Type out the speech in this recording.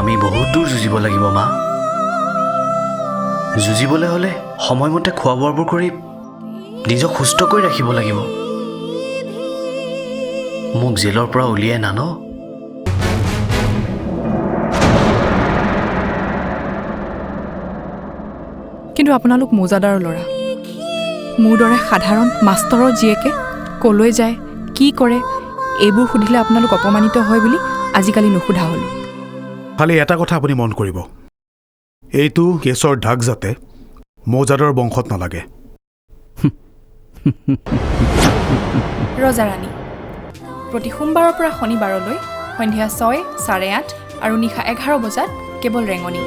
আমি বহুত দূৰ যুঁজিব লাগিব মা। যুঁজিবলৈ হ'লে সময়মতে খোৱা বোৱাবোৰ কৰি নিজক সুস্থ কৰি ৰাখিব লাগিব। মোক জেলৰ পৰা উলিয়াই নান। কিন্তু আপোনালোক মৌজাদাৰৰ ল'ৰা, মোৰ দৰে সাধাৰণ মাষ্টৰৰ জীয়েকে ক'লৈ যায়, কি কৰে, এইবোৰ সুধিলে আপোনালোক অপমানিত হয় বুলি আজিকালি নুসোধা হ'লোঁ। খালি এটা কথা আপুনি মন কৰিব, এইটো কেছৰ ঢাক যাতে মৌজাদাৰৰ বংশত নালাগে। ৰজা ৰাণী প্ৰতি সোমবাৰৰ পৰা শনিবাৰলৈ সন্ধিয়া 6, 8:30 আৰু নিশা 11 বজাত কেৱল ৰেঙনি।